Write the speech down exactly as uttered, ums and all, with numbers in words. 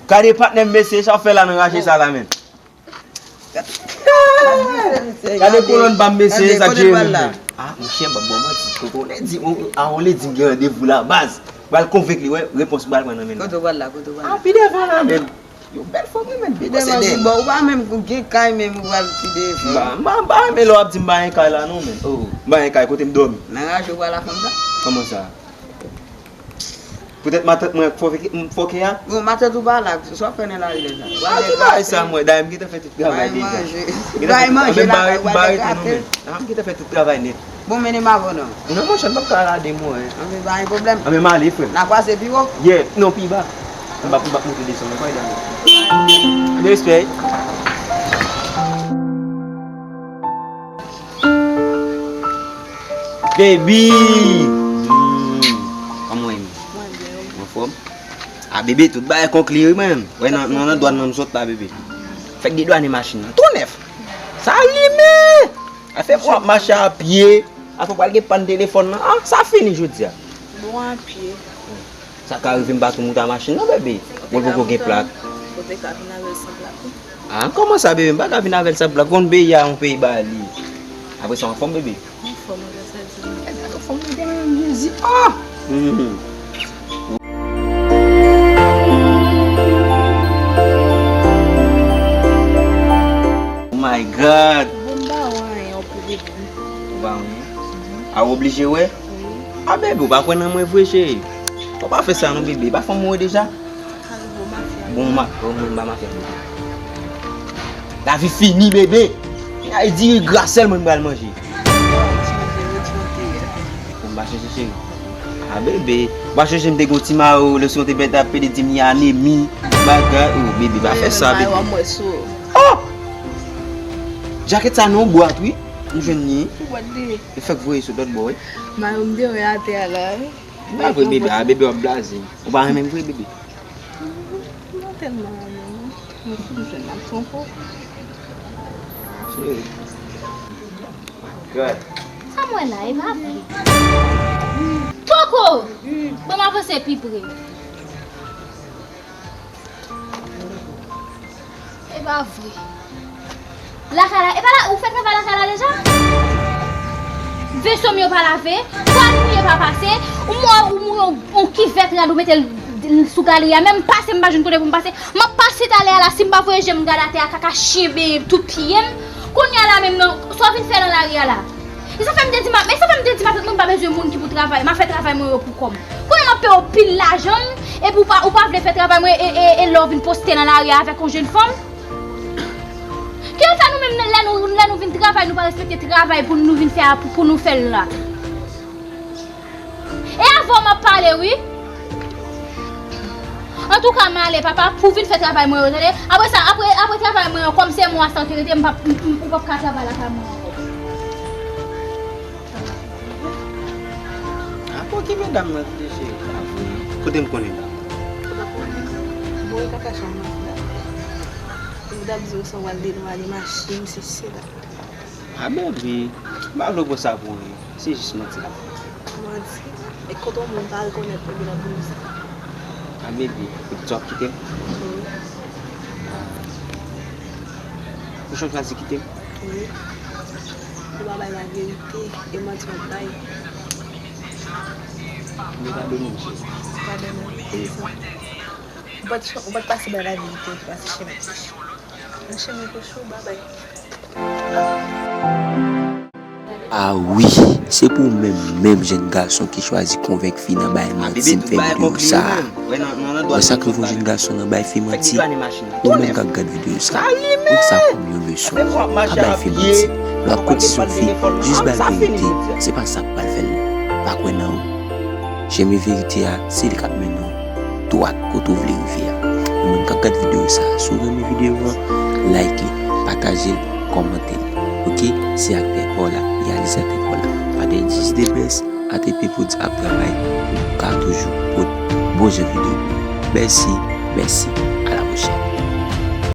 Gade patnè m, mesye, sa w fè la nan raje sa la, menm. Gade kolòn pa m, mesye, sa k jere menm, menm. Ah, monchè, m ap ba w manti. Kote w lè di, a, w lè di m gen randevou la, baz. Pral konvenk li, wè, repons m pral pran nan men l. Kote w pral la, kote w pral la? Ah, pi devan la, menm. Yon bèl fanm, wi, menm. Pi devan, bon, ou pa menm gen kay, menm ou pral pi devan. M pa, m pa, m pa renmen lè w ap di m pa gen kay la, non, menm. Oh, m pa gen kay, kote m dòmi? Nan raje w pral la fanm sa? Kòman sa? Poutèt matant mwen k fòke, m fòke a? Bon, matant ou pa la, sa w ap fè nan lari deja? Ah, ki bagay sa, mwen? Dayè, m gentan fè tout travay deja. Bay manje. Bay manje lakay ou, pral degrate. Ah, m gentan fè tout travay nèt. Bon, mennen m avè w non. Non, monchè, m p ap ka lade mwen. Anben, pa gen pwoblèm. Anben, m ale, frè m. N a kwaze pi wo. Yeah, non, pi ba. M p ap, m p ap monte desann, non, pa gen danje. Anben, respè. Baby! Hmm, kòman w ye? Mwen byen, wi. Anfòm? A, bebe, tout bagay konkli, wi, mwen. Wè, nan, nan, nan dwàn nan m sot la, bebe. Fèk dedwannen machin nan. Tou nèf. Sa limen! Afè pou w ap mache a pye. Afè w pral gen pàn telefòn nan. Ah, sa fini jodi a. Bon, a pye. Sa ka rive m pa tou moute a machin nan, bebe. Mwen poko gen plak. Ou te ka vin avè l san plak, wi. Ah, kòman sa, bebe? M pa ka vin avè l san plak. Konn peyi a yon peyi bali. Apre sa, anfòm, bebe? Anfòm, wi, sa di. Anfòm, bebe, Jezi. Ah! Mhm. Oh my God! Bon, m pa wè anyen, ou pou bebe. Ou pa wè anyen? A, w oblije wè? Wi. A, bebe, ou pa kwè nan mwen vre, cheri? Ou pa fè sa non, bebe. Pa fè m wè deja? Bon, ma, bon, mwen ba mafya, bebe. Lavi fini, bebe. Ay, diri gra sèlman m pral manje. Bon, m pa chanje, cheri. A, bebe. Ou pa chanje, m te gon ti mari, lè si w te pèt ap pede di m li anemi. Bagay, oh, bebe, pa fè sa, bebe. Oh! Jakèt sa nan yon bwat, wi. M jwenn li. Ki bwat li ye? E fèk voye sou lòt bò, wi. Mayo m te wè atè a la, wi. M pa vre, bebe. A, bebe, w ap blaze. Ou pa renmen m vre, bebe? M pa tèlman renmen, non. Mwen fin jwenn ap twonpe w. Cheri. God. Sa m wè la, e pa vre. Toko! Ban m avanse pi pre. E pa vre. Lakay la, e pa la, ou fè travay lakay la deja? Veso m yo pa lave, twal mouye pa pase, ou mou-, ou mouye yon, yon kivèt rad ou mete l sou galri a, menm pase m pa jwenn kote pou m pase. M ap pase talè a la, si m pa voye je m gade atè a, kaka chen benyen tout pye m. Kounye a la menm nan, sa w vin fè nan lari a la? E sa fè m te di ma-, men sa fè m te di matant mwen m pa bezwen moun ki pou travay, m a fè travay mwen yo pou kò m. Kounye a m ap peye w pil lajan m, epi ou pa, ou pa vle fè travay mwen, e, e, e lè w vin poste nan lari a avèk yon jèn fanm. Kilè sa nou menm, lè nou, lè nou vin travay, nou pa respekte travay pou nou vin fè a, pou, pou nou fè l la? E avè w m ap pale, wi. Antouka, m ale, papa, pou vin fè travay mwen yo, tande? Apre sa, apre, apre travay mwen yo, kòm se mwen sa w te rete, m p ap, m, m, ou p ap ka travay lakay mwen ankò. Apa ki medam nan kite cheri? Kote m konnen dam? Ou pa konnen? Bon, e kaka chan nan. Ou t ap di w sa w al denwale machin, sesi, sela. A, baby, m pa vle w pran sa pou anyen. Se jis manti l ap fè. Manti? E kote yon moun ta rekonèt epi l ap di w sa? A, baby, ou di w ap kite m? Wi. Ou chwazi kite m? Wi. Ou pa bay laverite, e manti w ap bay. Mwen padone w, cheri. Padone m. Poukisa? Ou pa t, ou pa t pase bay laverite, ou te pase chemen kouch. Nan chemen kouch ou, babay. Ah wi, se pou ou menm, menm jèn gason ki chwazi konvenk fi nan bay manti, m fè videyo sa a. Wè sa k rive yon jèn gason nan bay fi manti, ou menm k ap gad videyo sa a, pran sa kòm yon leson. Pa bay fi manti. Lè w ap kritike yon fi, jis bay verite, se pa sa k pral fè l pa kwè nan ou. Chemen verite a, se li k ap mennen w dwat kote w vle rive a. Ou menm k ap gad videyo sa a, si w renmen videyo an, like li, pataje l, kòmante l. Oke, se aktè pa w la, reyalizatè pa w la, Padre Djis de Best, A T P Prodz ap travay pou nou ka toujou pot bon jan videyo pou nou. Mèsi, mèsi, a la pwochèn.